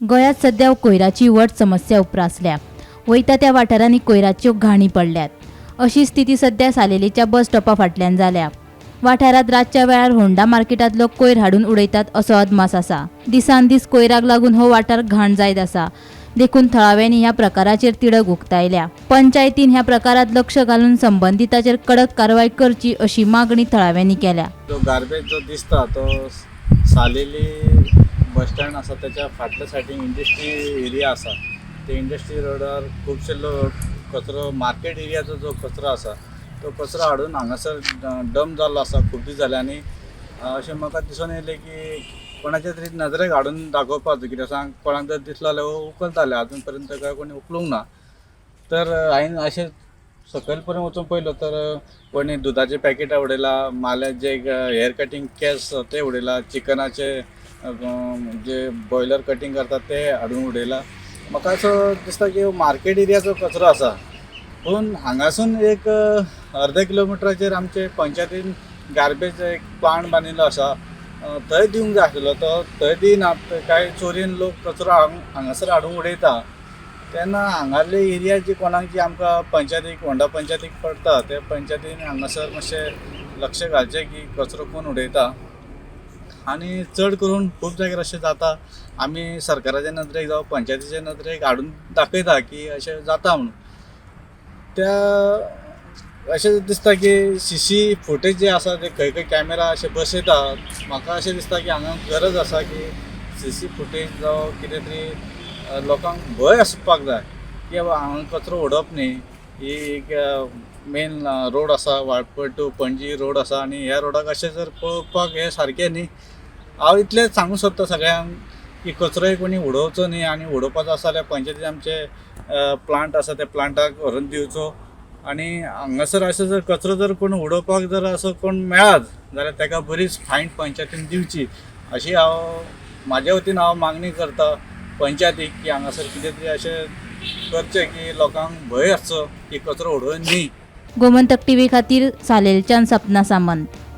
गोंयांत सध्या कोयराची व्हड समस्या उप्रासल्या. वयता त्या वाठारांनी कोयराच्यो घाणी पडल्यात. अशी स्थिती सध्या सालेलीच्या बस स्टॉपा फाटल्यान जाल्या. वाठारांत रातच्या वेळार होंडा मार्केटांतलो कोयर हाडून उडयतात असो अदमास आसा. दिसान दीस कोयराक लागून हो वाठार घाण जायत आसा. देखून थळाव्यांनी ह्या प्रकाराचेर तिडक उक्तायल्या. पंचायतीन ह्या प्रकारात लक्ष घालून संबंदिताचेर कडक कारवाय करची अशी मागणी थळाव्यांनी केल्या. जो गार्बेज जो दिसता तो सालेली बस स्टँड आसा त्याच्या फाटल्या सायडीन इंडस्ट्री एरिया आसा. ते इंडस्ट्री रोडार खुबशे लोक कचरो, मार्केट एरियाचो जो कचरो आसा तो कचरो हाडून हांगासर डंप जाल्लो आसा खूब दीस जाले. आनी अशें म्हाका दिसून येयलें की कोणाच्या तरी नदरेक हाडून दाखोवपाचो. कित्याक सांग, कोणाक जर दिसलो जाल्यार उखलताले. आजून पर्यंत काय कोणी उखलूंक ना. तर हांवें अशें सकयल पर्यंत वचून पळयलो तर कोणी दुदाचे पॅकेटां उडयला, माल्या जे हेअर कटींग केस ते उडयला, चिकनाचे जे बॉयलर कटींग करतात ते हाडून उडयला. म्हाका असो दिसता की मार्केट एरियाचो कचरो आसा, पूण हांगासून एक अर्दे किलोमिटराचेर आमचे पंचायतीन गार्बेज एक प्लांट बांदिल्लो आसा. थंय दिवंक जाय आसलो, तो थंय दिना. कांय चोरयेन लोक कचरो हांगासर हाडून उडयता. तेन्ना हांगासरले एरिया जी कोणाक जी आमकां पंचायतीक, होंडा पंचायतीक पडटा, ते पंचायतीन हांगासर मातशें लक्ष घालचें की कचरो कोण उडयता. आनी चड करून खूब जाग्यार अशें जाता, आमी सरकाराच्या नदरेक जावं पंचायतीच्या नदरेक हाडून दाखयता की अशें जाता म्हणून. त्या अशें दिसता की सीसी फुटेज जे आसा ते खंय खंय कॅमेरा अशे बसयता. म्हाका अशें दिसता की हांगा गरज आसा की सीसी फुटेज जावं कितें तरी, लोकांक भंय आसपाक जाय की बाबा हांगा कचरो उडोवप न्ही. ही एक मेन रोड आसा, वाळपय टू पणजी रोड आसा आनी ह्या रोडाक अशें जर पळोवपाक हें सारकें न्ही. हांव इतलेंच सांगूंक सोदता सगळ्यांक की कचरोय कोणी उडोवचो न्ही आनी उडोवपाचो आसा जाल्यार पंचायतीन आमचे प्लांट आसा, त्या प्लांटाक व्हरून दिवचो. आनी हांगासर अशें जर कचरो जर कोण उडोवपाक जर असो कोण मेळत जाल्यार ताका बरीच फायन पंचायतीन दिवची, अशी हांव म्हाज्या वतीन हांव मागणी करता पंचायतीक की हांगासर कितें तरी अशें करचें की लोकांक भंय आसचो की कचरो उडोवन न्ही. गोमंतक टीव्ही खातीर सालेलच्यान सपना सामंत.